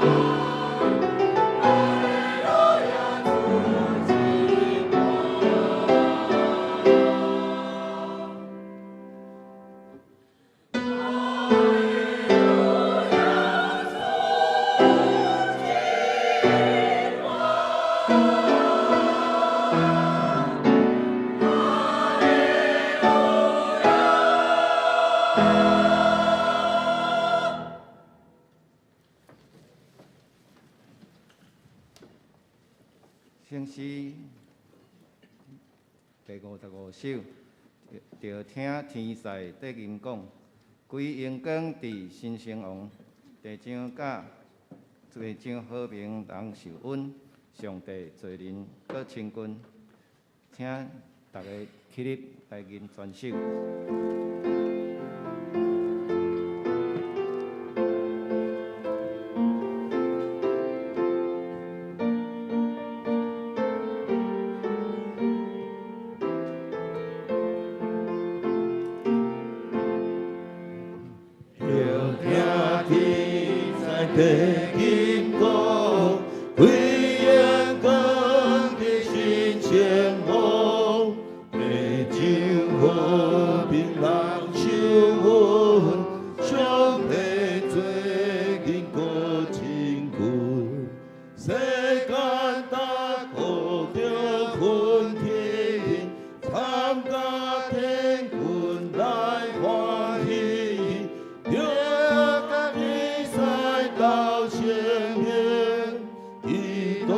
哈利路亞主之光。哈利路亞主之光。哈利路亞。聖詩第55首，著聽天使得吟講，歸榮光佇神聖王，地上佮地上和平人受恩，上帝濟仁閣親近，請逐家起立來吟全首。著聽天使得吟講，歸榮光佇神聖王，地上和平人受恩，上帝濟仁閣親近，世間逐個著奮興，參加天軍來歡喜，著佮天使鬥聲明，基督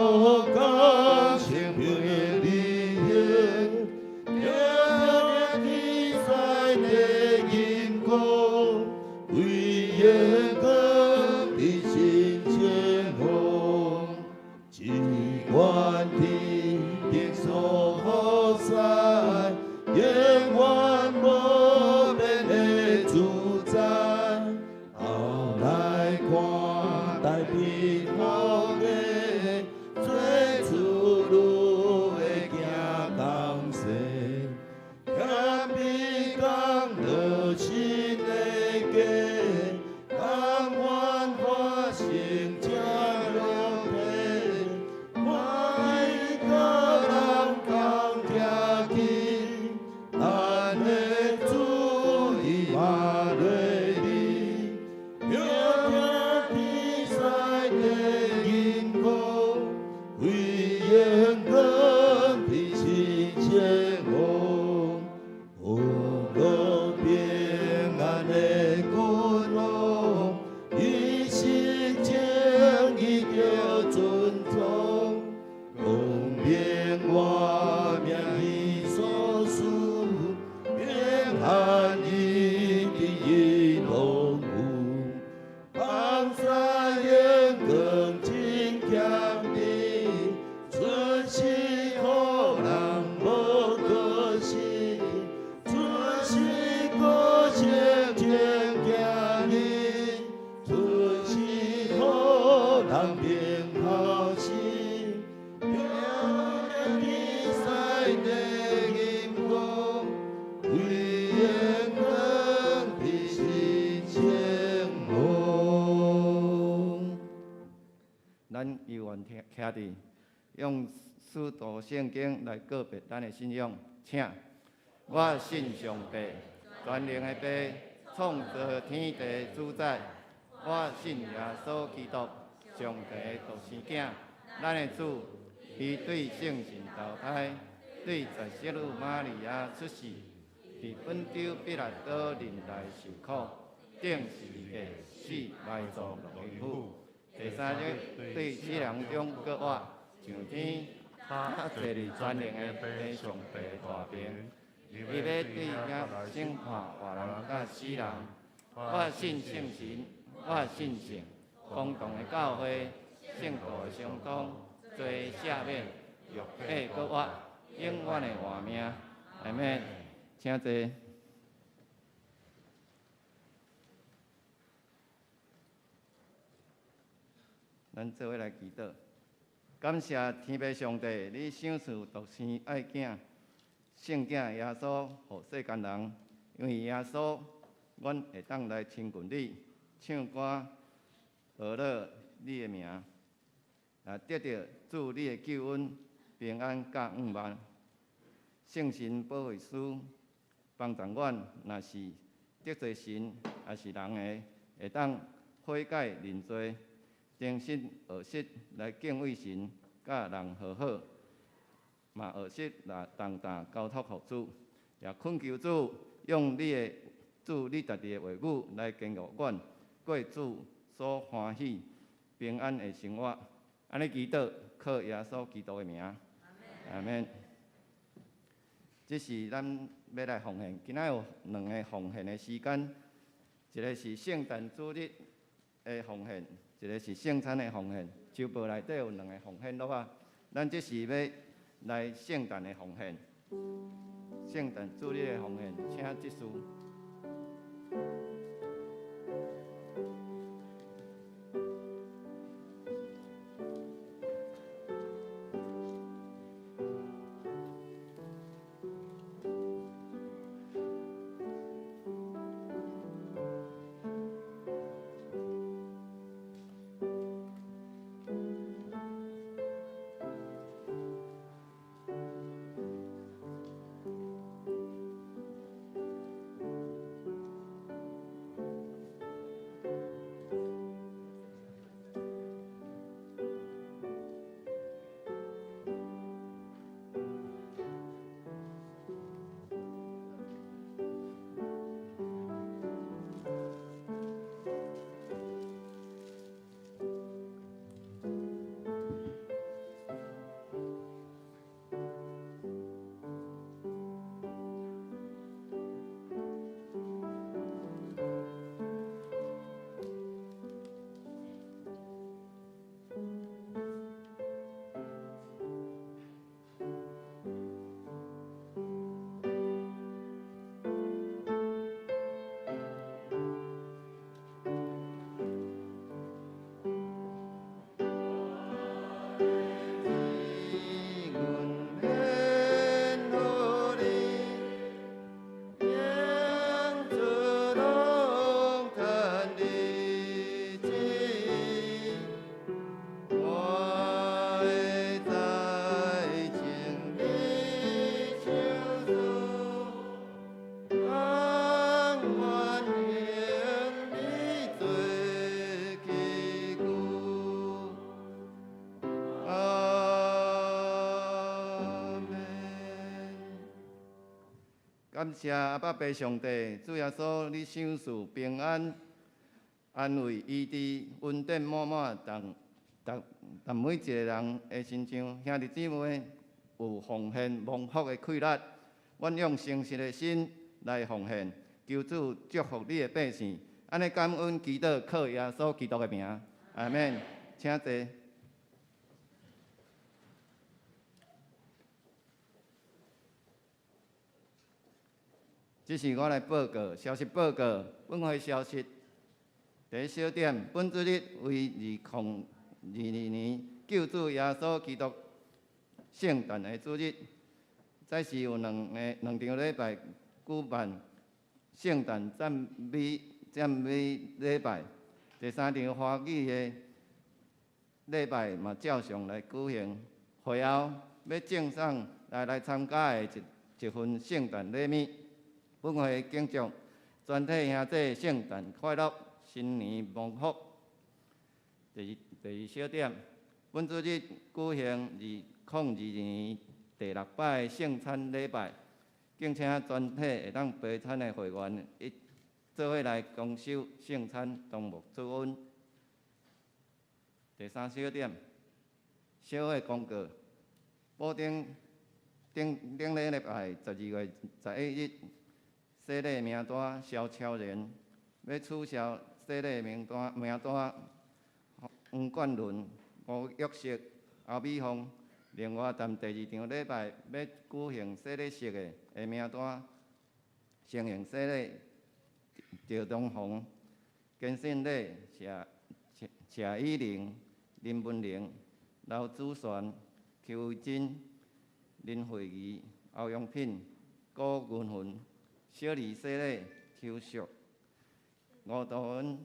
降生伯利恆，著聽天使得吟講，歸榮光佇神聖王，只願天頂所在，永遠無變的主宰。後來看大平福的，做出女的行東西，謙卑降落神的家，甘願化成這肉體，看伊佮人仝徛起，咱的主以馬內利，著聽天使得吟講，歸榮光佇神聖王，福樂平安的君王，伊是正義著尊崇，光明活命伊所賜，平安一定伊攏有。放在榮光真謙卑，出世予人無可惜，出世個性真行日，出世予人免頭死，著聽天使得吟講，歸榮光佇神聖王。咱猶原徛徛佇，用使徒聖經來告白咱的信仰，請。我信上帝，全能的父，創造天地主宰。我信耶穌基督，上帝的獨生囝，咱的主，伊對聖神投胎，對十聖女瑪利亞出世，佇本丟彼拉多忍耐受苦，釘十字架，死埋葬落陰府。第三日對死人中復活，上天，他坐佇全能的父上帝大爿。伊欲對遐審判活人佮死人。我信聖神，我信聖公同的教會，聖徒的相通，罪赦免，肉體復活，永遠的活命。阿們，請坐。咱做伙來祈禱，感謝天父上帝，你賞賜獨生愛囝聖子耶穌，予世間人，因為耶穌，阮會當來親近你，唱歌，學樂，你的名，啊，得著主你的救恩、平安佮向望。聖神保惠師幫助阮，若是得罪神，抑是人的，會當悔改認罪，誠實學習來敬畏神，佮人和好，嘛學習來重擔交託予主，也懇求主用你的主你家己的話語來堅固阮，過主所歡喜平安的生活。按呢祈禱，靠耶穌基督的名，阿們。這是咱欲來奉獻，今仔有兩个奉獻的時間，一个是聖誕主日的奉獻，一个是聖餐的奉獻。週報內底有兩个奉獻錄啊，咱這是欲來聖誕的奉獻，聖誕主日的奉獻，請執事。感謝阿爸父上帝，主耶穌，你賞賜平安、安慰、醫治、恩典滿滿，逐逐逐每一个人的身上。兄弟姊妹有奉獻蒙福的氣力，阮用誠實的心來奉獻，求主祝福你的百姓。按呢感恩祈禱，靠耶穌基督的名，阿們。請坐。這是我來報告消息，報告本會消息。第一小點，本主日為2022年救主耶穌基督聖誕的主日，再是有兩个兩場禮拜舉辦聖誕讚美讚美禮拜，第三場華語的禮拜嘛照常來舉行。會後欲贈送來來參加的一一份聖誕禮物。本會敬祝全體兄弟聖誕快樂，新年蒙福。第二第二小點，本主日舉行2022年第六擺聖餐禮拜，敬請全體會當陪餐的會員一做伙來共守聖餐，同牧主恩。第三小點，小會公告，補丁頂頂禮拜12月11日。洗禮名單蕭超然，欲取消洗禮名單名單，黃冠倫、吳玉石、歐美鳳。另外，踮第二場禮拜欲舉行洗禮式的的名單，成人洗禮趙東紅、堅信禮謝謝以玲、林文玲、劉子璇、邱維珍、林慧儀、歐陽品、郭雲雲。小李洗禮邱淑、吳道恩、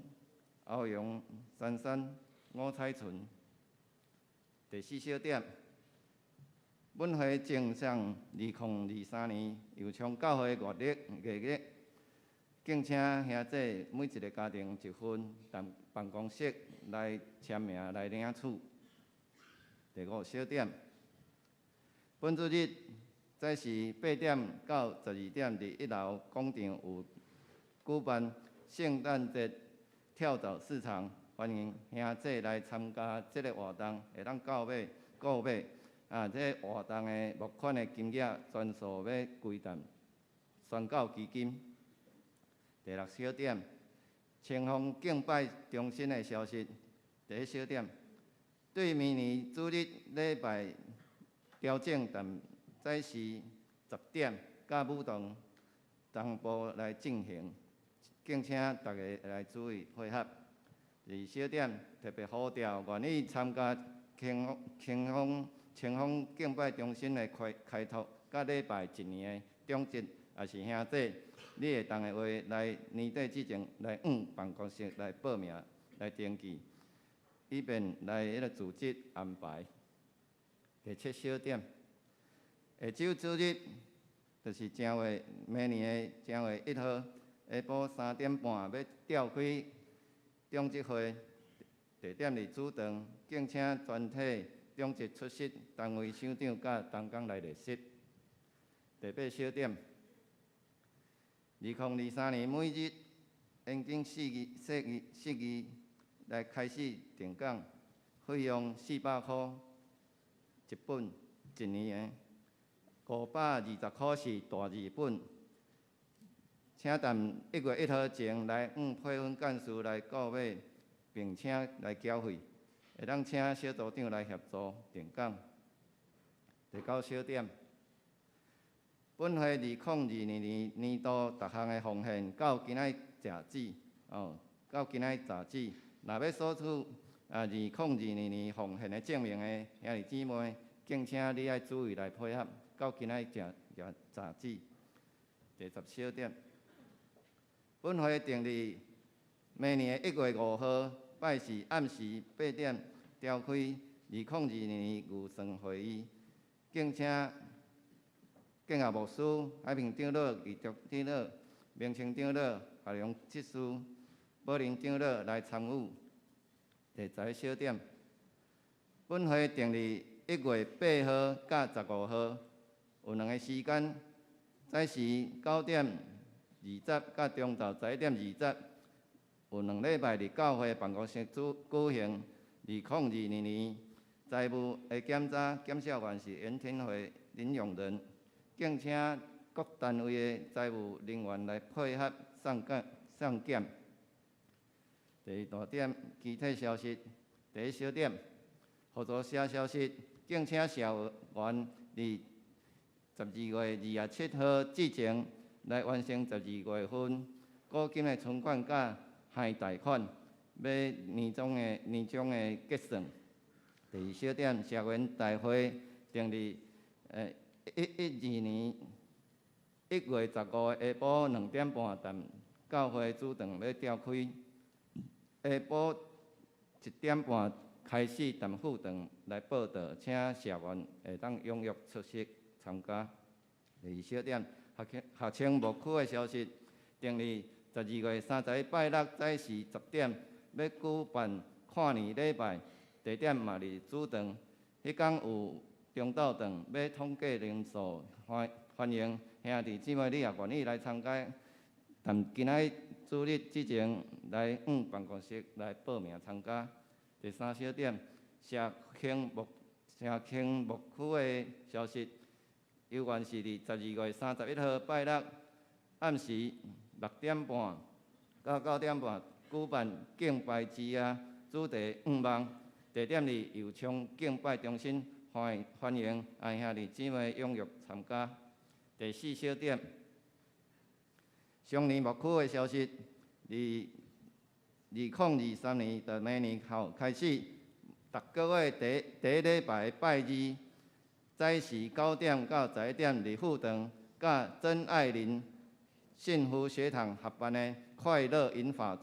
歐陽珊珊、吳彩純。第四小點，本會贈送2023年右昌教會月曆月曆，敬請兄姊每一个家庭一份，佇辦公室來簽名來領取。第五小點，本主日早時8點到12點，佇一樓廣場有舉辦聖誕節跳蚤市場，歡迎兄姊來參加這个活動，會當購買購買。啊，這个活動的募款的金額全數欲歸贈宣教基金。第六小點，清風敬拜中心的消息。第一小點，對明年主日禮拜調整，佇早時10點佮舞堂同步來進行，敬請大家來注意配合。第二小點，特別呼召願意參加清風清風清風敬拜中心的開開拓，佮禮拜一年的長執，抑是兄弟，你會當的話，來年底之前來往辦公室來報名來登記，以便來彼个組織安排。第七小點，下週主日就是正月明年的正月1號下晡3點半欲召開長執會，地點佇主堂，敬請全體長執出席，單位首長佮同工來列席。第八小點，2023年每日研經釋義釋義釋義來開始定講，費用400箍一本，一年的520箍是大字本。請佇1月1號前來向培訓幹事來購買，並且來繳費，會當請小組長來協助定講。第九小點，本會2022年年度逐項的奉獻到今仔截止，哦，到今仔截止，若欲索取2022年奉獻的證明的兄弟姊妹，敬請你愛注意來配合，到今仔截截截止。第十小點，本會定佇明年的1月5號拜四暗時8點召開2022年預算會議，敬請建學牧師、海平長老、義竹長老、明清長老、夏良執事、寶林長老來參與。第十一小點，本會定佇1月8號佮15號有兩个時間，早時9點20佮中晝11點20，有兩禮拜佇教會辦公室主舉行2022年財務的檢查，檢視員是嚴天惠林永仁，敬請各單位的財務人員來配合送檢送檢。第二大點，其他消息。第一小點，合作社消息，敬請社員佇12月27號之前來完成12月份股金的存款佮還貸款，欲年終的結算。第二小點，社員大會定佇112年1月15下晡2點半，佇教會主堂欲召開。下晡1點半開始，佇副堂來報到，請社員會當踴躍出席參加。第二小點，學學青牧區的消息，定佇12月31拜六早時10點，欲舉辦跨年禮拜，地點嘛佇主堂。彼工有中晝頓，欲統計人數，歡歡迎兄弟姊妹，你也願意來參加。佇今仔主日之前來往辦公室來報名參加。第三小點，社興牧區的消息，猶原是佇12月31號拜六暗時6點半到9點半舉辦敬拜之夜，主題向望，地點佇右昌敬拜中心，歡歡迎阿兄弟姊妹踴躍參加。第四小點，雙年牧區的消息，佇2023年的明年後開始，逐个月第第一禮拜拜二早時9點到11點，佇副堂佮曾愛玲幸福學堂合辦的快樂銀髮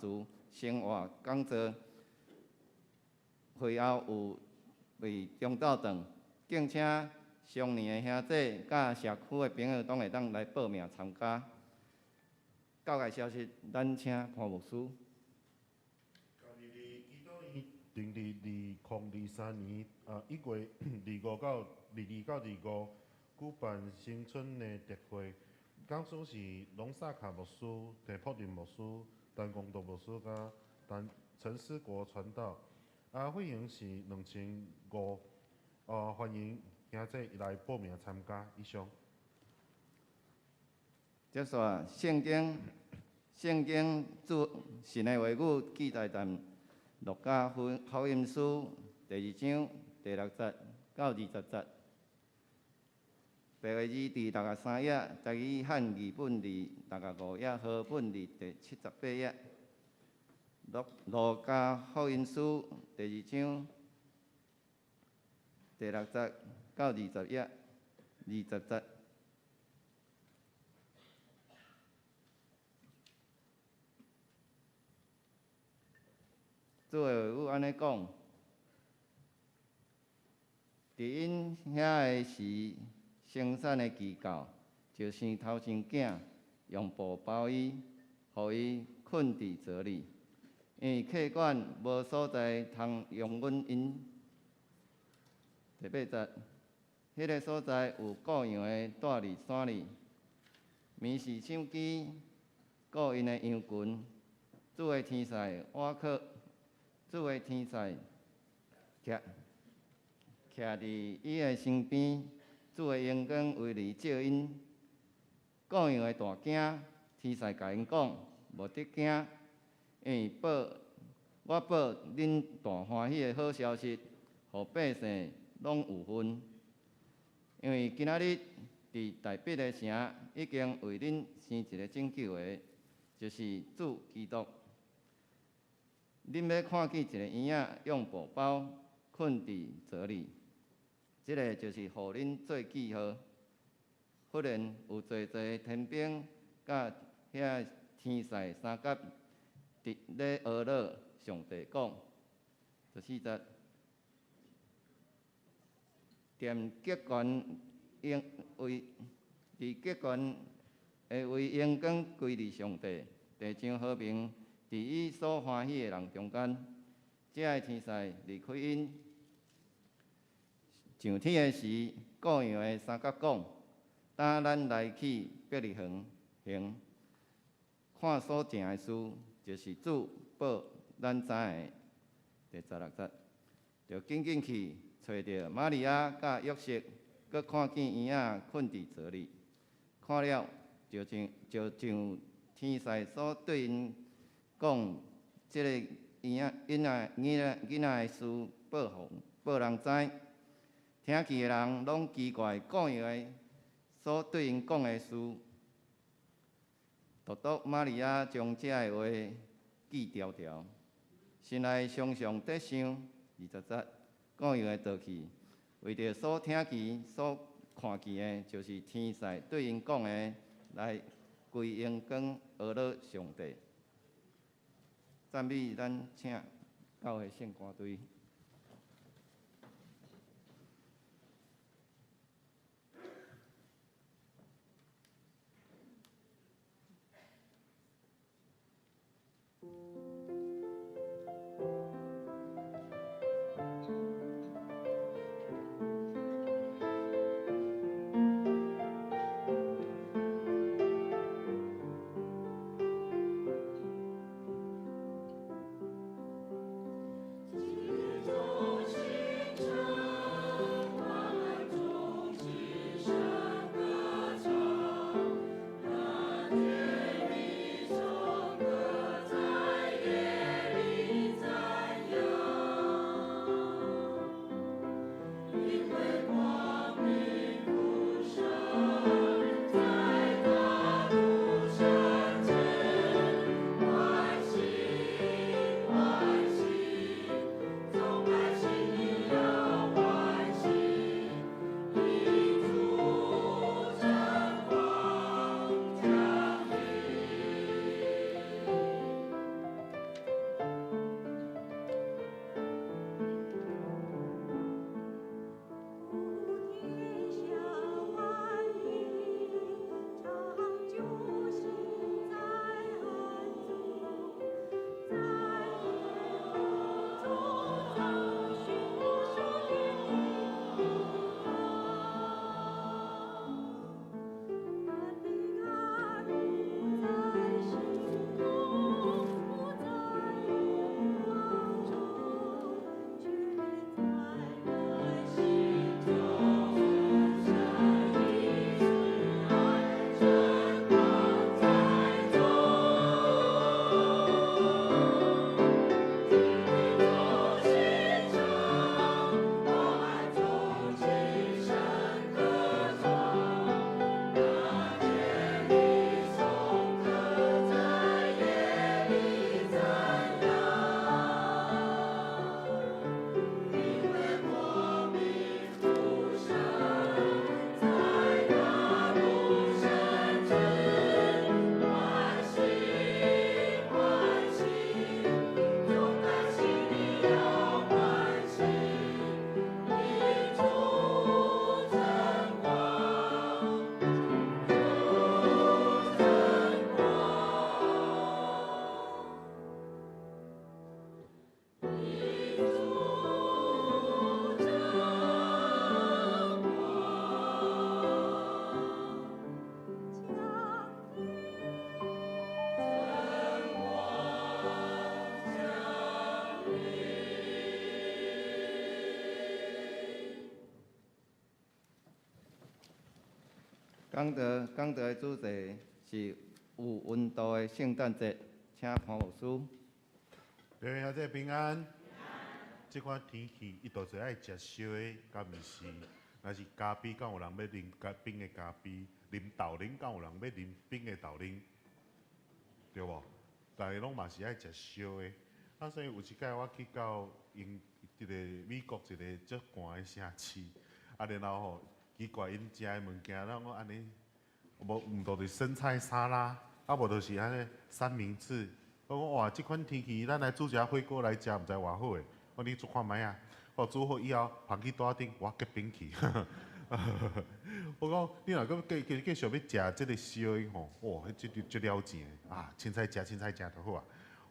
族生活講座。會後有為中晝頓，敬請相連的兄弟佮社區的朋友，攏會當來報名參加。教界消息，咱請潘牧師。成立2023年1月25到22到25舉辦新春的特會，講師是龍薩卡牧師、鄭朴林牧師、陳公道牧師佮陳陳思國傳道。費用是2500，歡迎兄弟來報名參加。以上。接續聖經，聖經主神的話語記載佇路加福音書第二章第六節到20節。白話字佇63頁，台語漢字本佇65頁，和本佇第78頁。路加福音書第二章第六節到20頁，20節。主的話語按呢講，佇𪜶遐的時，生產的機構就生頭生囝，用布包伊，予伊睏佇槽裡，因為客館無所在通容忍𪜶。第八節，彼個所在有羔羊的蹛佇山裡，暝時手機顧𪜶的羊群，主的天使倚靠。主的天使徛佇伊的身邊，主的榮光圍裡照𪜶。羔羊的大驚，天使共𪜶講：無得驚，因為我報恁大歡喜的好消息，予百姓攏有份。因為今仔日佇大衛的城已經為恁生一个拯救的，就是主基督。恁欲看見一个嬰仔用布包睏佇槽裡，這个就是予恁做記號。忽然有濟濟天兵佮遐天使相佮佇咧阿樂上帝講，14節，踮極懸榮為佇極懸的位榮光歸予上帝，地上和平佇伊所歡喜的人中間。這个天使離開𪜶，上天的時，羔羊的相佮講：擔咱來去伯利恆行，看所成的事，就是主報咱知的。第16節，就緊緊去揣著瑪利亞佮約瑟，閣看見嬰仔睏佇槽裡，看了就像天使所對𪜶講，這个嬰仔囡仔囡仔囡仔的事報予報人知。聽見的人攏奇怪羔羊的所對𪜶講的事。獨獨瑪利亞將這个話記牢牢，心內常常佇想。20節，羔羊的倒去，為著所聽見、所看見的，就是天使對𪜶講的，來歸榮光阿樂上帝。讚美咱請教會聖歌隊。主講道講道的主題是有溫度的聖誕節，請潘牧師。各位兄弟平安。這款天氣，伊就是愛食燒的，敢毋是？若是咖啡，敢有人欲啉咖冰的咖啡？啉豆奶，敢有人欲啉冰的豆奶？對無？逐家攏嘛是愛食燒的。啊，所以有一擺我去到英一個美國一個足寒的城市，啊，然後吼奇怪，𪜶食的物件攏按呢，無毋就是生菜沙拉，啊無就是按呢三明治。我講哇，這款天氣，咱來煮一下火鍋來食，毋知偌好的。我你煮看覓啊？我煮好以後，放去桌仔頂，我結冰去。我講你若閣繼繼繼續欲食這个燒的吼，哇，彼這就足了錢的啊！凊彩食凊彩食就好啊。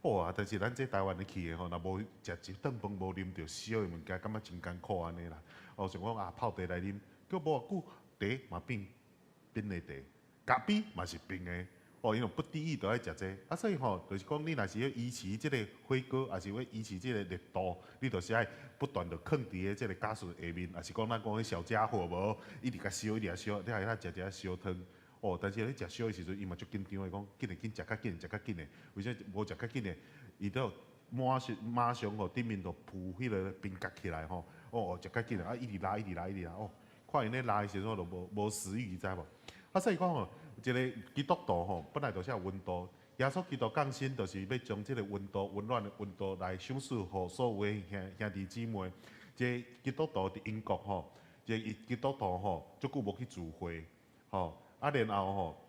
哇！但是咱這台灣的去的吼，若無食一頓飯，無啉著燒的物件，感覺真艱苦按呢啦。哦，想講啊，泡茶來啉，閣無偌久，茶嘛變冰的茶，咖啡嘛是冰的。哦，因為不得已就愛食這個，啊，所以吼，就是講你若是欲維持這个火鍋，抑是欲維持這个熱度，你就是愛不斷的囥佇咧這个瓦斯下面，抑是講咱講彼小家伙無，一直共燒，一直共燒，你愛遐食一下燒湯。哦，但是咧食燒的時陣，伊嘛足緊張的，講緊的緊食較緊，食較緊的，為啥無食較緊的？伊都馬上馬上吼頂面就浮彼个冰結起來吼，哦，食較緊的，啊，一直拉，一直拉，一直拉，哦，看𪜶咧拉的時陣，就無無食慾，知無？啊，所以講吼，一个基督徒吼，本來就是有溫度。耶穌基督降生，就是欲將這个溫度、溫暖的溫度來賞賜予所有的兄兄弟姊妹。這個基督徒佇英國吼，這個基督徒吼，足久無去聚會，吼，啊，然後吼，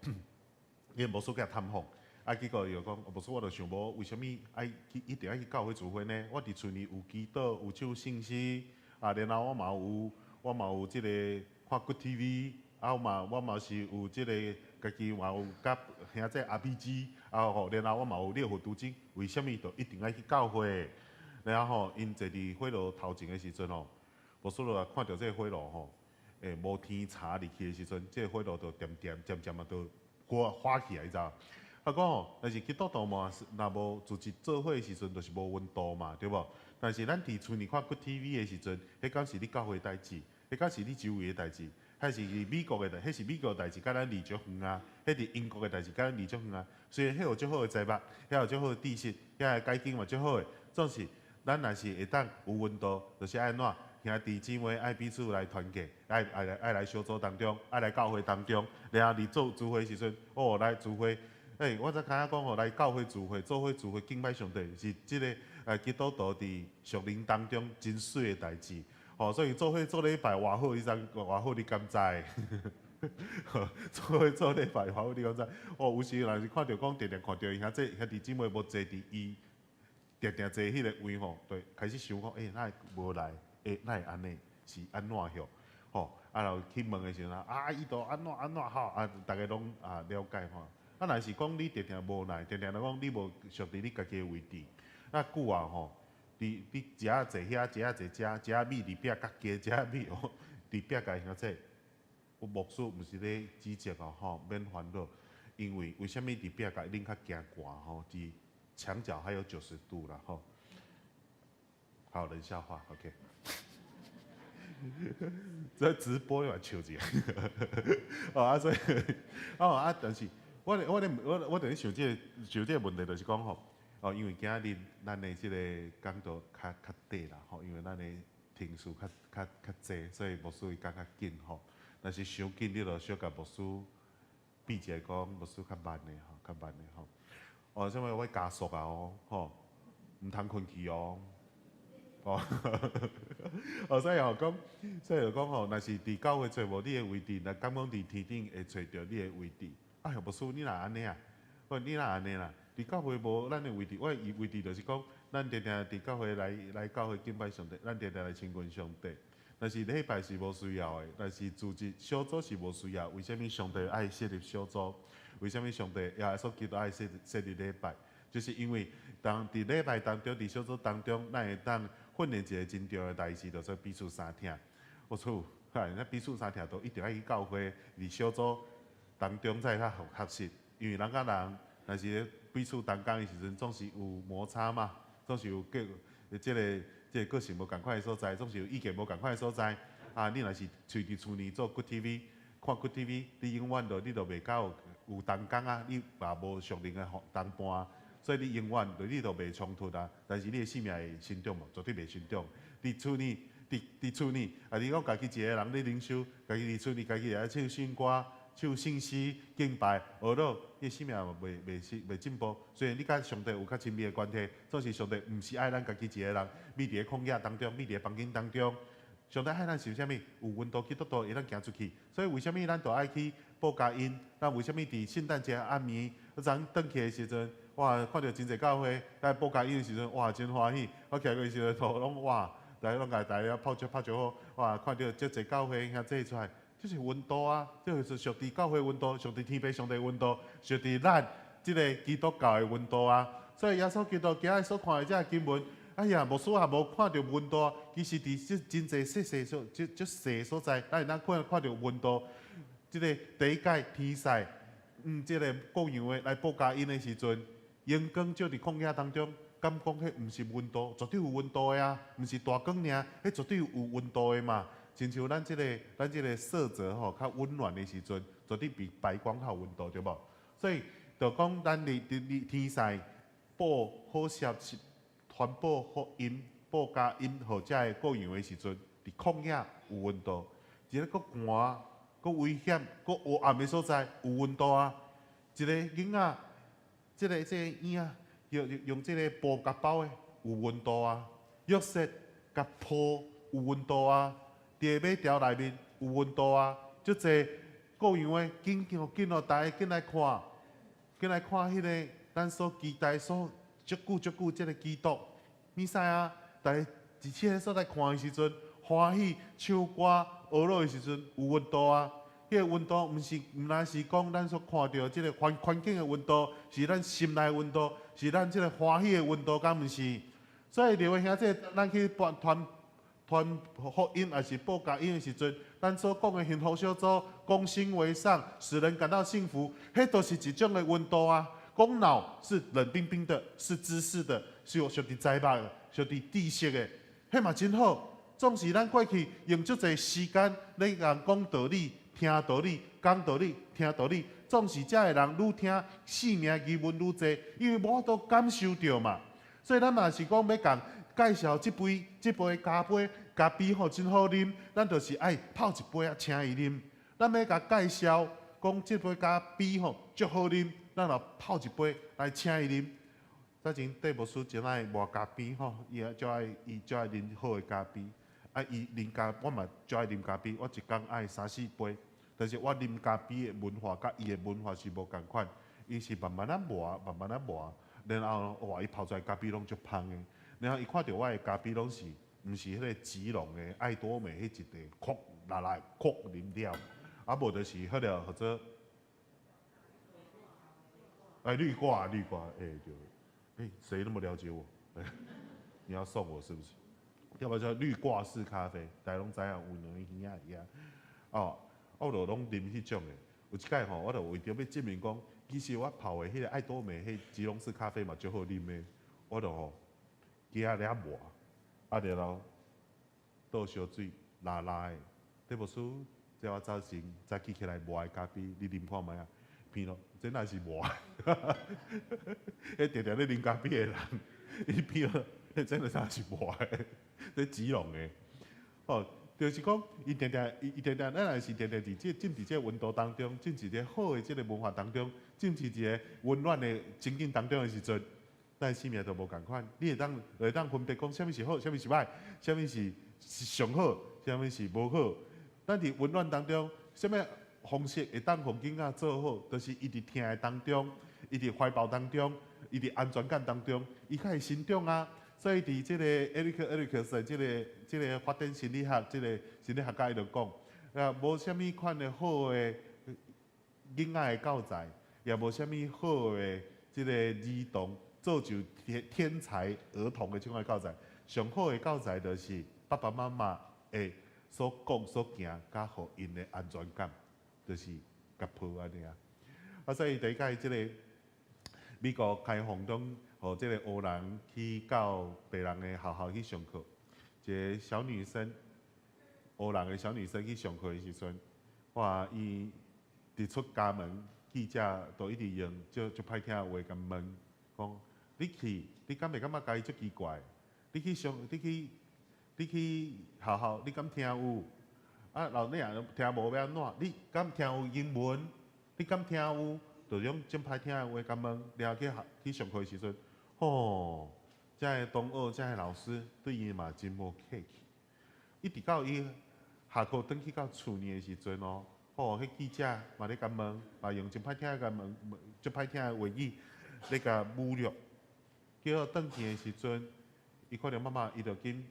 伊牧師共探訪，啊，結果伊就講，牧師我就想無，為啥物愛去一定愛去教會聚會呢？我佇厝裡有祈禱，有唱聖詩，啊，然後我嘛有，我嘛有這个看 Good TV。啊，嘛，我嘛是有這个家己嘛有佮兄弟 RPG，啊吼，然後我嘛有念佛讀經，為啥物就一定愛去教會？然後吼，𪜶坐佇火爐頭前的時陣吼，牧師就看著這个火爐吼，欸，無添柴入去的時陣，這个火爐就漸漸漸漸啊，就火火起來，你知無？啊講吼，但是基督徒嘛，若無組織做伙的時陣，就是無溫度嘛，對無？但是咱佇厝裡看 Good TV 的時陣，彼敢是你教會代誌，彼敢是你周圍的代誌。彼是美國的代，彼是美國的代誌，佮咱離足遠啊！彼佇英國的代誌，佮咱離足遠啊！雖然彼有足好的財物，彼有足好的知識，遐個解經嘛足好的，總是咱若是會當有溫度，就是愛按怎兄弟姊妹愛彼此來團結，愛愛來愛來小組當中，愛來教會當中，然後佇做聚會時陣，哦來聚會，欸，我才感覺講吼，來教會聚會，做伙聚會敬拜上帝，是這个基督徒佇屬靈當中真媠的代誌。哦，所以做伙做禮拜偌好，你知偌好？你敢知？做伙做禮拜偌好，你敢知？哦，有時若是看著講，定定看著兄這兄弟姊妹無坐佇伊定定坐彼个位吼，對，開始想講，欸，哪會無來？欸，哪會按呢？是按怎樣？吼，啊，然後去問的時陣啊，伊都按怎按怎吼，啊，逐家攏啊了解吼。啊，若是講你定定無來，定定來講你無屬佇你家己的位置，那久啊吼。你你食仔坐遐，食仔坐遮，食仔米佇壁較低，食仔米哦佇壁共兄這，我牧師毋是咧指責哦吼，免煩惱，因為為啥物佇壁角恁較驚寒吼？佇牆角還有90度啦吼。好，冷笑話，OK。這直播又笑一下，哦啊所以，哦啊，但是我咧我咧我我佇咧想這個想這個問題，就是講吼。哦，因為今仔日咱的這个講道較較短啦，吼，因為咱的天數較較較濟，所以牧師會講較緊吼。若是傷緊，你就小共牧師比一下講，牧師較慢的吼，較慢的吼。哦，啥物我加速啊哦，吼，毋通睏去哦。哦，哦，所以吼講，所以就講吼，若是佇教會揣無你的位置，若敢講佇天頂會揣著你的位置。哎喲，牧師你若按呢啊？我你若按呢啦？佇教會無咱的位置，我的位置就是講，咱定定佇教會來來教會敬拜上帝，咱定定來親近上帝。但是禮拜是無需要的，但是組織小組是無需要。為啥物上帝愛設立小組？為啥物上帝耶穌基督愛設設立禮拜？就是因為當佇禮拜當中，佇小組當中，咱會當訓練一个真重要的代誌，就是彼此相疼。我厝，咱彼此相疼都一定愛去教會，佇小組當中才會較學習，因為人佮人，若是彼此同工的時陣，總是有摩擦嘛，總是有個這个這个個性無仝款的所在，總是有意見無仝款的所在。啊，你若是揣佇厝裡做 Good TV，看骨 TV，你永遠都你都袂夠有同工啊，你嘛無屬靈的同伴，所以你永遠對你都袂衝突啊。但是你的生命會成長無？絕對袂成長。佇厝裡，佇厝裡，啊，你講家己一个人咧靈修，家己佇厝裡，家己會唱聖歌、唱聖詩、敬拜，學落，你的生命袂進步。雖然你佮上帝有較親密的關係，總是上帝毋是愛咱家己一个人，覕佇咧曠野當中，覕佇咧房間當中。上帝愛咱是啥物？有溫度基督徒會當行出去。所以為啥物咱都愛去報佳音？咱為啥物佇聖誕節暗暝，我昨轉去的時陣，哇，看著真濟教會來報佳音的時陣，哇，真歡喜。我徛過時陣，都攏哇，大家攏共大家拍掌拍掌好，哇，看著遮濟教會兄弟出來，這是溫度啊！這就是屬佇教會溫度，屬佇天父上帝溫度，屬佇咱這个基督教的溫度啊！所以耶穌基督今日所看的這个經文，哎呀，牧師也無看著溫度，其實佇這真濟細細所、這這細所在，咱會當看看著溫度。這个第一擺天使，這个羔羊的來報佳音的時陣，榮光照佇曠野當中，敢講彼毋是溫度？絕對有溫度的啊！毋是大光爾，彼絕對有溫度的嘛。親像咱這个色澤吼較溫暖的時陣，絕對比白光較有溫度，對無？所以就講咱佇天使報好消息、傳報福音、報佳音予遮个羔羊的時陣，佇曠野有溫度，一个閣寒、閣危險、閣黑暗的所在有溫度啊！一个囡仔，這個嬰仔用這个布共包的有溫度啊！約瑟共抱有溫度啊！佇個馬槽內面有溫度啊！足濟羔羊的緊緊緊哦，大家緊來看，緊來看彼个咱所期待、所足久足久這个基督，彌賽亞，大家佇這个所在看的時陣，歡喜唱歌、學樂的時陣有溫度啊！彼个溫度毋但是講咱所看著這个環境的溫度，是咱心內溫度，是咱這个歡喜的溫度，敢毋是？所以列位兄弟，咱去傳傳福音，抑是報佳音的時陣，咱所講的幸福小組，攻心為上，使人感到幸福，彼都是一種的溫度啊。講腦是冷冰冰的，是知識的，是有屬佇知目的，屬佇知識的，彼嘛真好。總是咱過去用足濟時間咧共講道理、聽道理、講道理、聽道理，總是遮的人愈聽，生命疑問愈濟，因為無法度感受著嘛。所以咱嘛是講欲共介紹這杯咖啡，咖啡吼真好啉，咱就是愛泡一杯啊，請伊啉。咱欲共介紹講這杯咖啡吼足好啉，咱就泡一杯來請伊啉。早前戴牧師真愛磨咖啡吼，伊足愛啉好的咖啡。啊，伊啉咖，我嘛足愛啉咖啡，我一工愛三四杯。但是我啉咖啡的文化佮伊的文化是無仝款，伊是慢慢仔磨，慢慢仔磨，然後哇，伊泡出來咖啡攏足芳的。然後伊看著我的咖啡攏是，毋是彼个吉隆的愛多美彼一塊，擴拿來擴啉了，啊無就是彼个號做，哎濾掛濾掛，欸對，欸誰那麼了解我？你要送我是不是？要不叫濾掛式咖啡，大家攏知影有兩个耳仔佇遐。哦，我就攏啉彼種的。有一擺吼，我就為著欲證明講，其實我泡的彼个愛多美彼吉隆式咖啡嘛足好啉的，我就吼加咧磨，啊然後倒燒水拉拉的。戴牧師，這我早前早起起來磨的咖啡，你啉看覓啊？鼻咯，這若是磨？彼定定咧啉咖啡的人，伊鼻咯，彼真的啥是磨的？這吉隆的，哦，就是講，伊定定，伊定定，咱若是定定佇這浸佇這個溫度當中，浸佇這好的這个文化當中，浸佇一个溫暖的情景當中的時陣，咱生命就無仝款。你會當分別講，啥物是好，啥物是歹，啥物是上好，啥物是無好。咱佇溫暖當中，啥物方式會當予囡仔做好，就是伊佇疼的當中，伊佇懷抱當中，伊佇安全感當中，伊較會成長啊。所以佇這個 Erik Erikson 這個發展心理學，這个心理學家伊就講，啊，無啥物款的好的囡仔的教材，也無啥物好的這个兒童造就天才兒童的這款教材。上好的教材就是爸爸媽媽會所講所行，佮予𪜶的安全感，就是共抱按呢啊。啊，所以第一擺這个美國開放中，予這个黑人去到白人的學校去上課，一个小女生，黑人的小女生去上課的時陣，哇，伊佇出家門，記者都一直用足足歹聽的話共問，講你去，你敢會感覺家己足奇怪？你去上，你去，你去學校，你敢聽有？啊，老你若聽無欲按怎？你敢聽有英文？你敢聽有？就用真歹聽的話共問，了後去學去上課的時陣，吼，遮的同學、遮的老師對伊嘛真無客氣。一直到伊下課轉去到厝呢的時陣哦，吼，彼記者嘛咧共問，嘛用真歹聽的共問，足歹聽的話語咧共侮辱。結果轉去的時陣，伊看著媽媽，伊就緊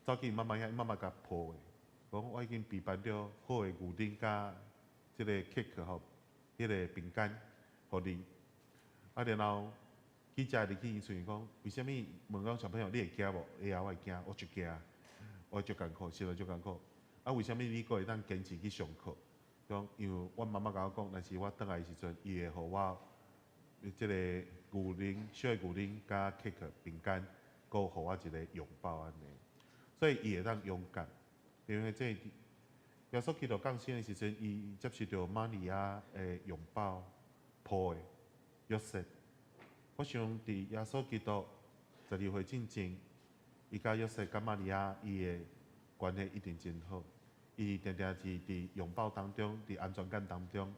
走去媽媽遐，伊媽媽共抱的，講我已經備辦著好的牛奶佮這个 cake 吼，彼个餅乾，予你。啊，然後記者入去伊厝講，為啥物問講小朋友你會驚無？會啊，我會驚，我足驚，我足艱苦，實在足艱苦。啊，為啥物你閣會當堅持去上課？講因為阮媽媽共我講，若是我轉來的時陣，伊會予我這个牛奶，小的牛奶佮 cake 餅乾，閣予我一个擁抱按呢。所以伊會當勇敢，因為這耶穌基督降生的時陣，伊接受著瑪利亞的擁抱、抱的約瑟。我想佇耶穌基督12歲進前，伊佮約瑟佮瑪利亞伊的關係一定真好。伊定定是佇擁抱當中，佇安全感當中，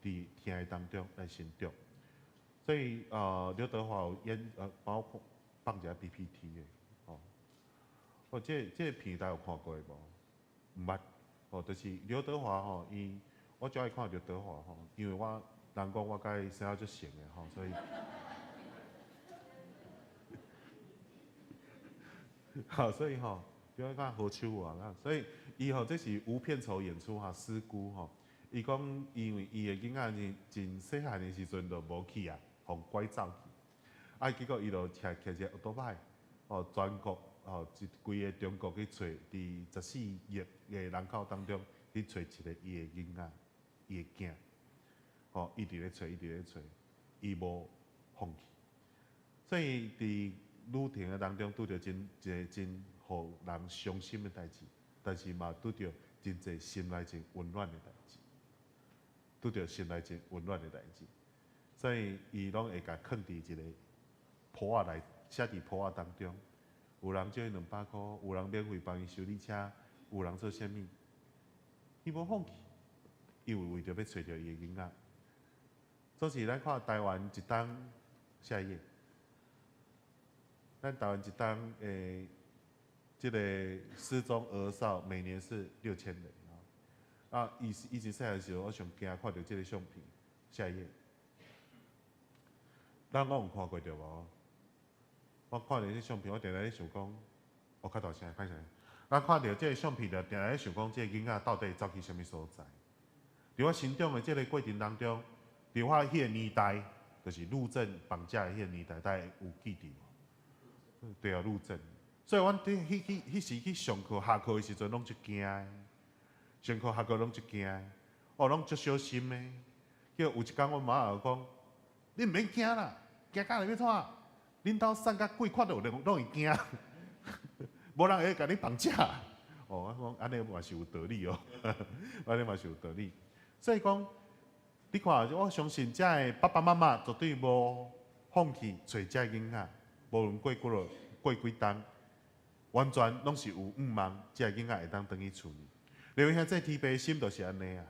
佇疼的當中來成長。所以，劉德華有演，包括放一下 PPT 的，哦，哦，這個片大家有看過無？毋捌，哦，就是劉德華吼，伊我最愛看劉德華吼，因為我人講我佮伊生得足像的吼，所以，好，所以吼，就愛看何秋啊，所以伊吼這是無片酬演出哈，師姑吼，伊講因為伊的囡仔是真細漢的時陣就無去啊，予拐走去，啊，結果伊就騎騎一個歐多擺，哦，全國哦，一規个中國去揣，佇14億的人口當中去揣一个伊的囡仔，伊的囝，吼，一直咧揣，一直咧揣，伊無放棄，所以佇旅程的當中拄著真一个真予人傷心的代誌，但是嘛拄著真濟心內真溫暖的代誌，拄著心內真溫暖的代誌，所以伊攏會共囥佇一个簿仔內，寫佇簿仔當中。有人借伊200箍，有人免費幫伊修理車，有人做啥物，伊無放棄，伊有為著欲揣著伊的囡仔。所以咱看台灣一冬下一頁，咱台灣一冬的這个失蹤兒少每年是6000人啊。以以前細漢時候，我上驚看著這个相片。下一頁，咱攏有看過著無？我看著這相片，我定定咧想講，我較大聲，歹勢。咱看著這个相片，就定定咧想講，這个囡仔到底走去啥物所在？佇我成長的這个過程當中，佇我彼个年代，就是路政綁架的彼个年代，大家有記得無？對啊，路政。所以阮佇彼彼彼時去上課、下課的時陣，攏足驚的。上課、下課攏足驚的，哦，攏足小心的。叫有一工，阮媽仔就講：你毋免驚啦，驚甲來欲創？恁兜散甲鬼看著攏會驚，無人會共你綁架。哦，我講按呢嘛是有道理哦，按呢嘛是有道理。所以講，你看，我相信遮的爸爸媽媽絕對無放棄揣遮囡仔，無論過幾落過幾冬，完全攏是有向望，遮囡仔會當轉去厝裡。劉兄這天父的心就是按呢啊，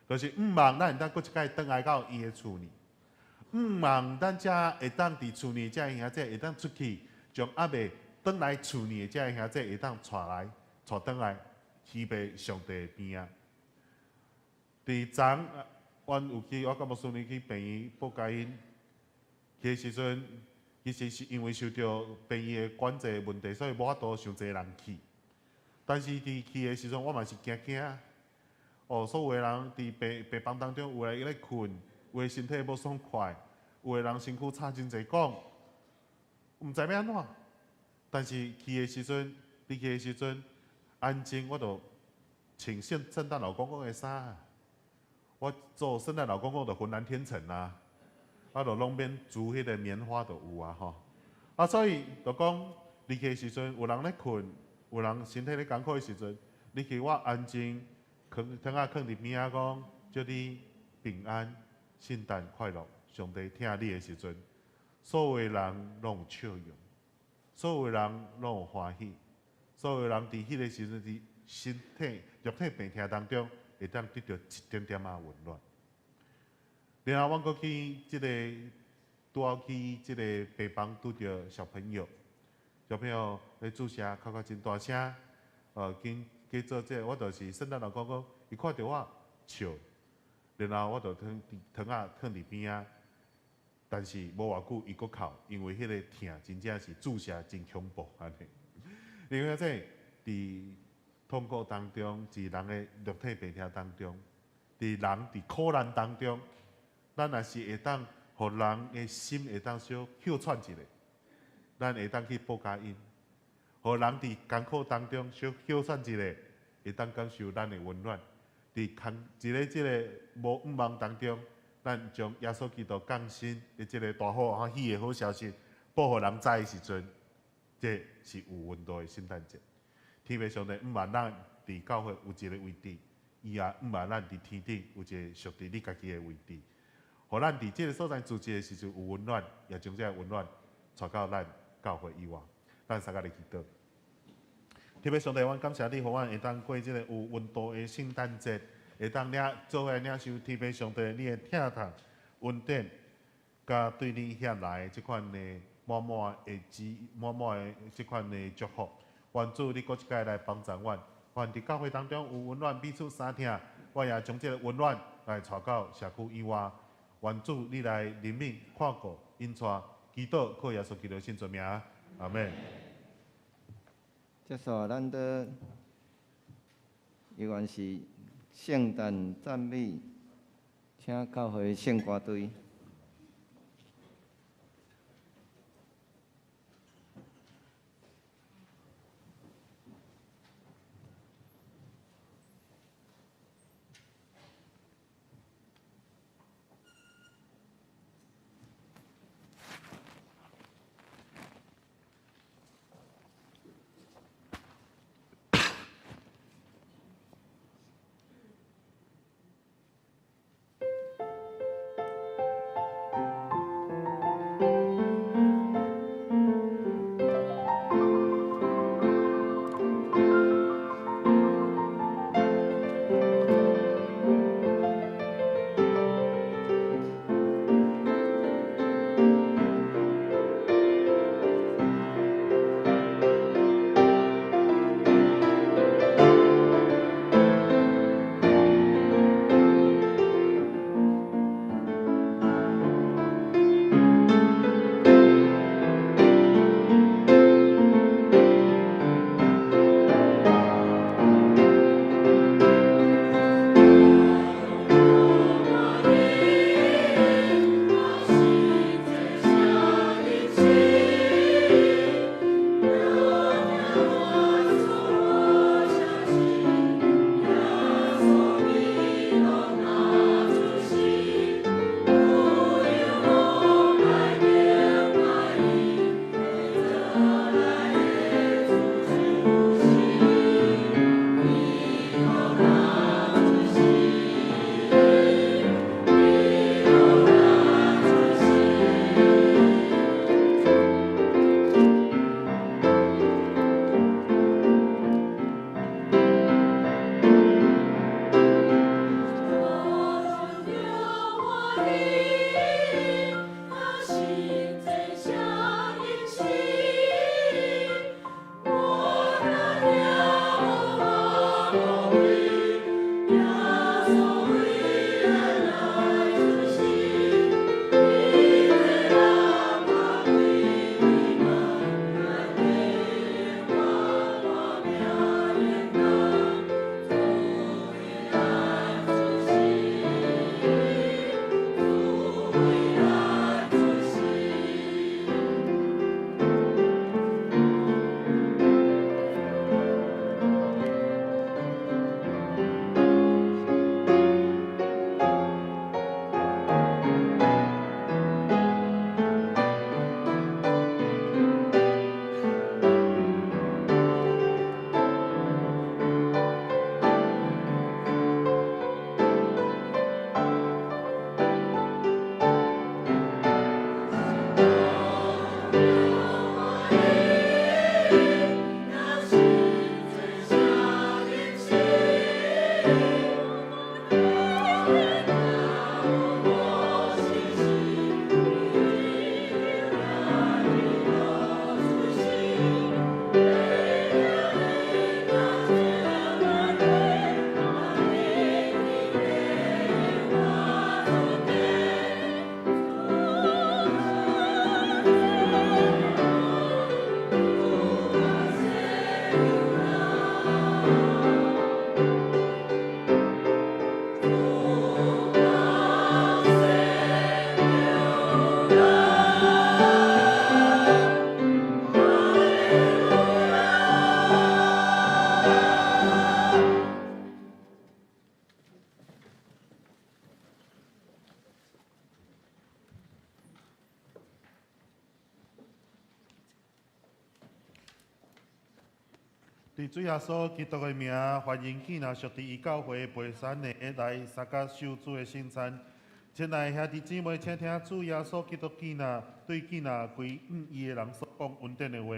就是向望咱會當閣一擺轉來到伊的厝裡。向望咱才會當佇厝裡，遮兄弟會當出去，將猶未轉來厝裡的遮兄弟會當帶來，帶轉來，天父上帝邊仔。佇昨，阮有去，我佮牧師娘去病院報佳音，去的時陣，其實是因為受著病院的管制問題，所以無法度傷濟人去。但是佇去的時陣，我嘛是驚驚。哦，所有的人佇病病房當中，有的咧睏，有的身體無爽快，有的人身軀插真濟管，毋知欲按怎。但是去的時陣，佇去的時陣，安靜，我就穿聖聖誕老公公的衫。我做聖誕老公公就渾然天成啊，我就攏免煮彼个棉花就有啊吼。啊，所以就講入去的時陣，有人咧睏，有人身體咧艱苦的時陣，入去我安靜，囥糖仔囥佇邊仔講，祝你平安、聖誕快樂。上帝疼你的時陣，所有人攏有笑容，所有人攏有歡喜，所有人佇彼个時陣佇身體、肉體病痛當中，會當得著一點點仔溫暖。然後阮閣去這个拄好去這个病房拄著小朋友，小朋友咧注射哭甲真大聲，緊去做這个，我就是聖誕老公公，伊看著我笑，然後我就糖糖仔囥佇邊仔，但是無偌久伊閣哭，因為彼个疼真正是注射真恐怖按呢。另外這佇痛苦當中，佇人的肉體病痛當中，佇人佇苦難當中，咱若是會當予人的心會當小歇喘一下，咱會當去報佳音，予人佇艱苦當中小歇喘一下，會當感受咱的溫暖。佇空一个這个無向望當中，咱將耶穌基督降生的這个大好歡喜的好消息報予人知的時陣，這是有溫度的聖誕節。天父上帝向望咱佇教會有一个位置，伊也向望咱佇天頂有一个屬佇你家己的位置。予咱佇這个所在聚集的時陣有溫暖，也將這个溫暖帶到咱教會以外。咱三個來祈禱。天父上帝，阮感謝你，予阮會當過這个有溫度的聖誕節，會當領做伙領受天父上帝你的疼痛、恩典，佮對你遐來的這款的滿滿的滋、滿滿的這款的祝福。願主你閣一擺來幫助阮，願佇教會當中有溫暖，彼此相疼。我也將這个溫暖來帶到社區以外。願主你來憐憫、看顧、引帶、祈禱，靠耶穌基督聖尊名，阿們。接續咱的猶原是聖誕讚美，請教會聖歌隊。主耶穌基督的名，歡迎囝若屬佇伊教會培山的來參加受主的聖餐。親愛的兄弟姊妹，請聽主耶穌基督囝若對囝若歸向伊的人所講恩典的話。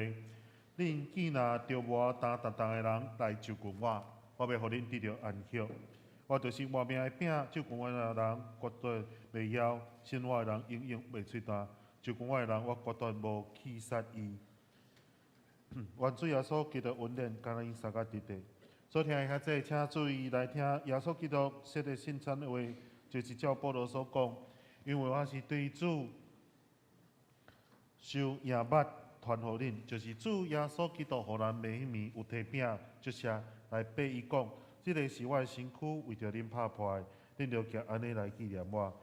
恁囝若著無擔重重的人來就近我，我欲予恁得著安息。我就是活命的餅，就近我的人絕對袂枵，信我的人永遠袂喙乾。就近我的人，我決斷無棄殺伊。願主耶穌基督恩典，共咱三個佇佇。所聽的遐濟，請注意來聽耶穌基督設的聖餐的話，就是照保羅所講，因為我是對主受耶物傳予恁，就是主耶穌基督予咱賣彼暝，有提餅，就是來擘伊講，這个是我的身軀，為著恁拍破的，恁著行按呢來紀念我。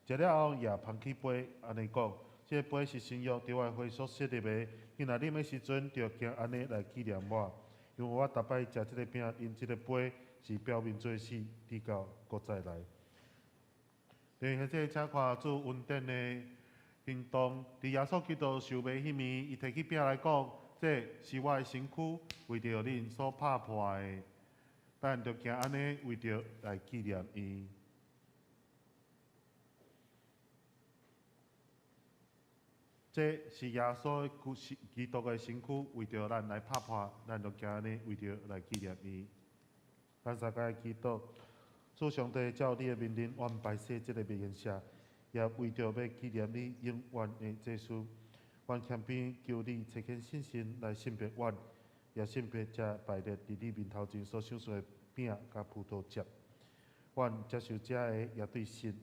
食了後也捧起杯，按呢講，這个杯是新約佇我的血所設立的，囝若啉的時陣，著行按呢來紀念我。因為我逐擺食這个餅，飲這个杯，是表明主的死，直到閣再來。弟兄姊妹，請看主恩典的行動，佇耶穌基督受賣彼暝，伊提起餅來講：這是我的身軀，為著恁所拍破的。咱著行按呢，為著來紀念伊。這是耶穌基督的身軀，為著咱來拍破，咱著行按呢，為著來紀念伊。咱三個祈禱，主上帝照你的命令，阮擺設這个筵席，也為著欲紀念你永遠的祭司。阮謙卑求你差遣聖神來聖別阮，也聖別這擺列佇你面頭前所賞賜的餅佮葡萄汁。阮接受這个，也對信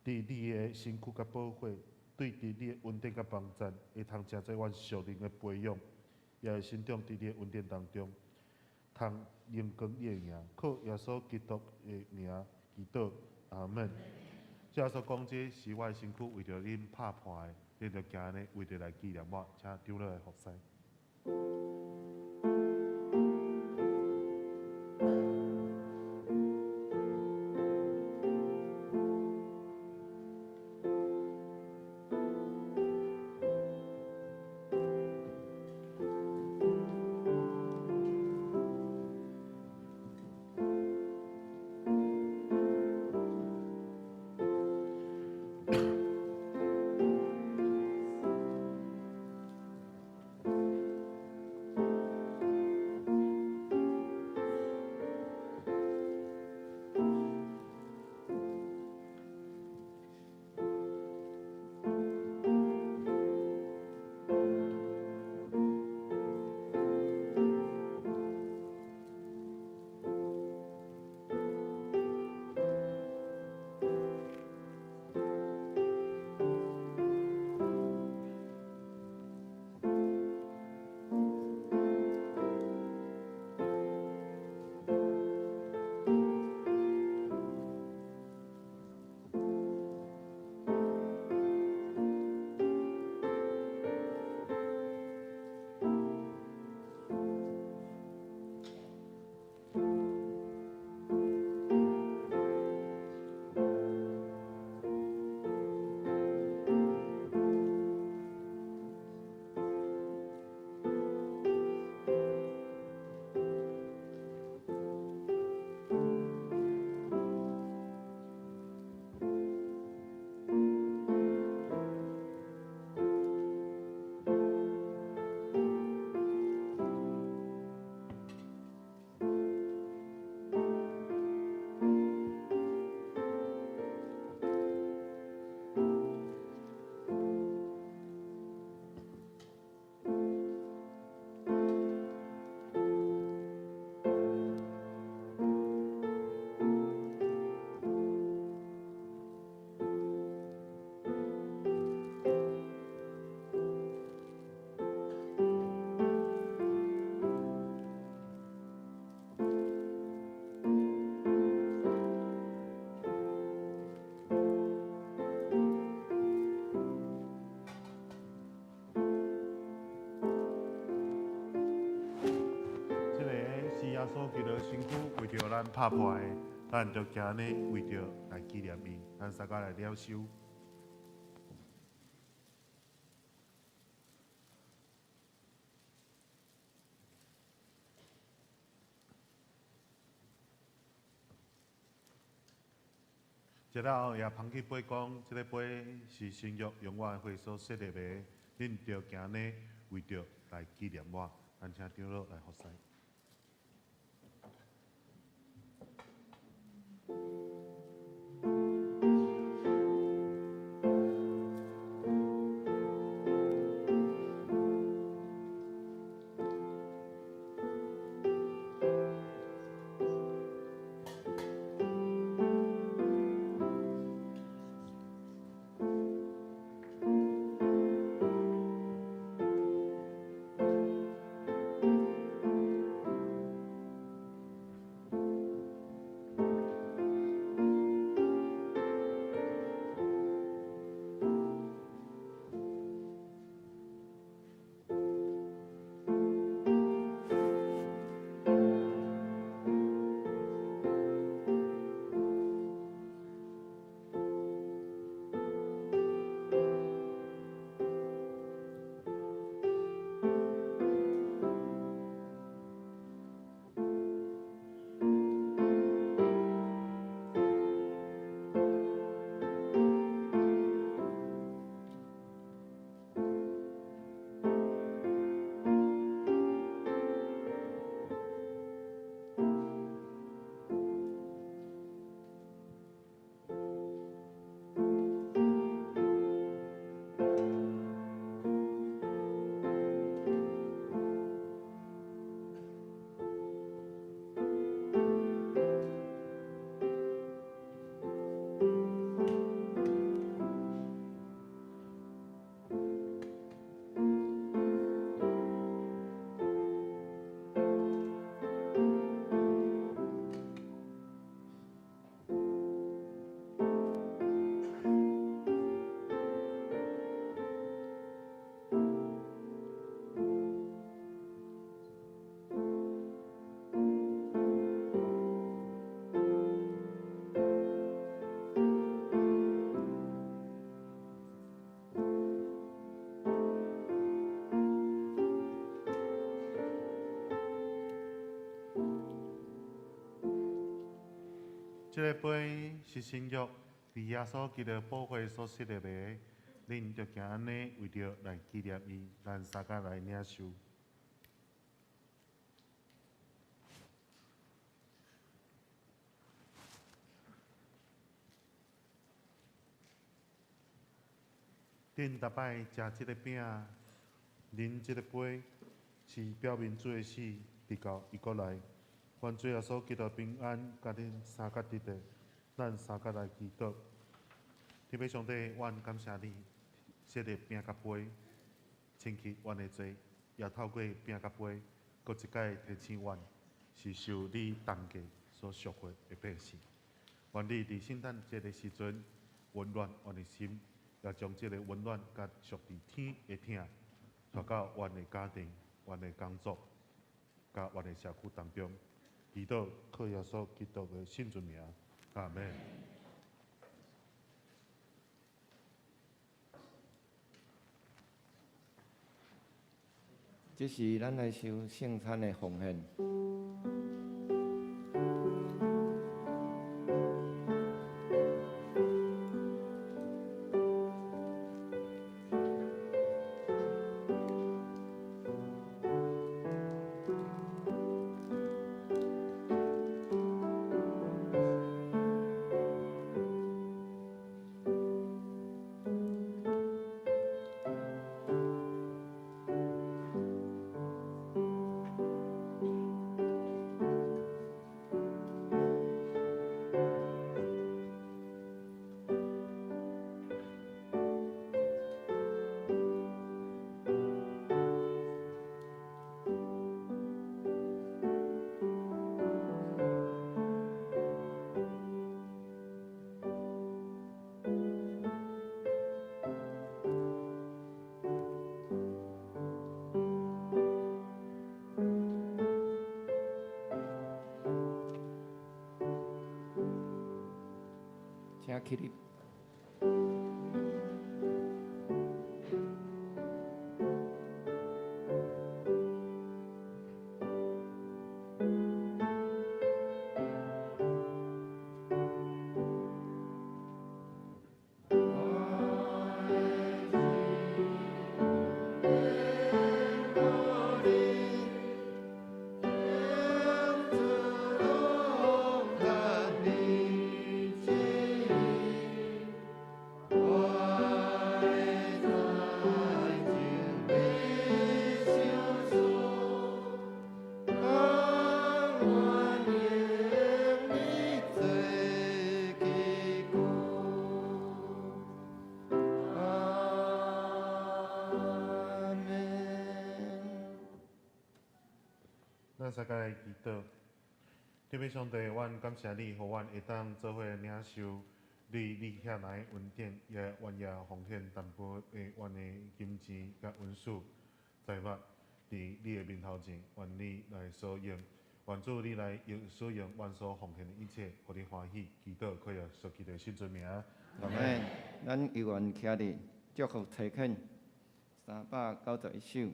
佇你的身軀佮寶血，對佇你的恩典佮幫贊，會通成做阮屬靈的培養，也會成長佇你的恩典當中，通榮光你的名，靠耶穌基督的名祈禱，阿門。耶穌講：這是我的身軀，為著恁拍破的，恁著行按呢，為著來紀念我，請長老來服侍。穌基督身軀為著咱拍破的，咱就行按呢為著來紀念伊，咱三個來了修。這了也捧起杯講，這个杯是新約用我的血所設立的，恁著行按呢，為著來紀念我。咱請長老來服侍。這个杯是新約，佇耶穌基督寶血所設立的，恁著行按呢，為著來紀念伊，咱三共來領受。恁逐擺食這个餅，啉這个杯，是表明主的死，直到伊閣來。願主耶穌基督平安，佮恁三佮佇咧，咱三佮來祈禱。天父上帝，阮感謝你，設立餅佮杯，清去阮的罪，也透過餅佮杯，閣一擺提醒阮，是受你重價所贖回的百姓。願你佇聖誕節的時陣，溫暖阮的心，也將這个溫暖佮屬佇天的疼，帶到阮的家庭、阮的工作、佮阮的社區當中。祈禱靠耶穌基督的聖尊名，阿們。這是咱來受聖餐的奉獻。請起立。三个來祈禱。天父上帝，阮感謝你，予阮會當做伙領受你你遐來的恩典，也願意奉獻淡薄的阮的金錢佮恩賜財物，佇你的面頭前，願你來所用，願主你來用使用阮所奉獻的一切，予你歡喜。祈禱靠耶穌基督聖尊名。阿們。咱猶原徛佇祝福齊懇391首。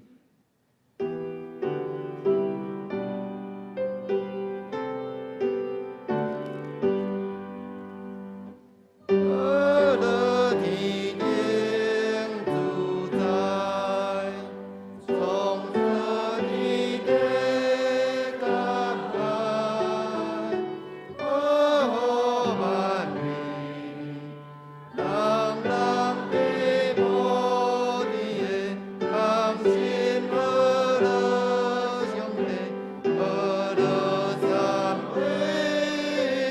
阿樂天頂自在，創造天地感愛，哦萬民，人人必無你的同心阿樂上帝，阿樂三位一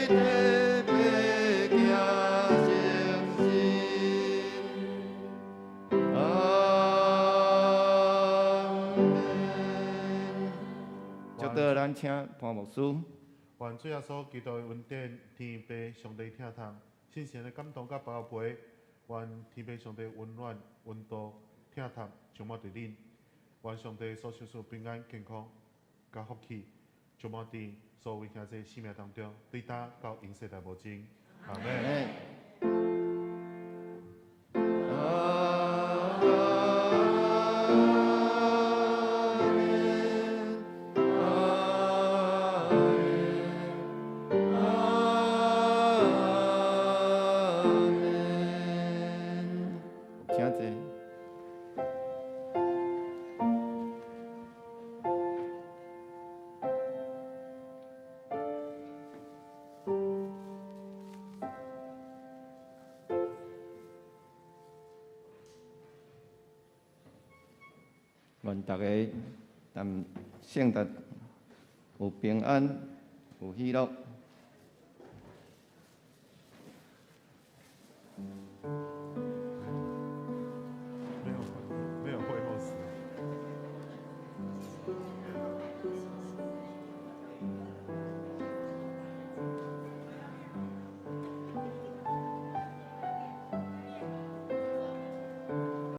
體白行成聖。阿們。祝禱咱請潘牧師。願主耶穌基督的恩典、天父上帝疼痛、聖神的感動佮保庇，願天父上帝溫暖、溫度、疼痛充滿佇恁。願上帝所賞賜平安、健康佮福氣，充滿佇所有兄弟生命當中，對今到永世代無盡。阿們。阿們，阿們，阿們。請坐。願大家踮聖誕有平安、有喜樂。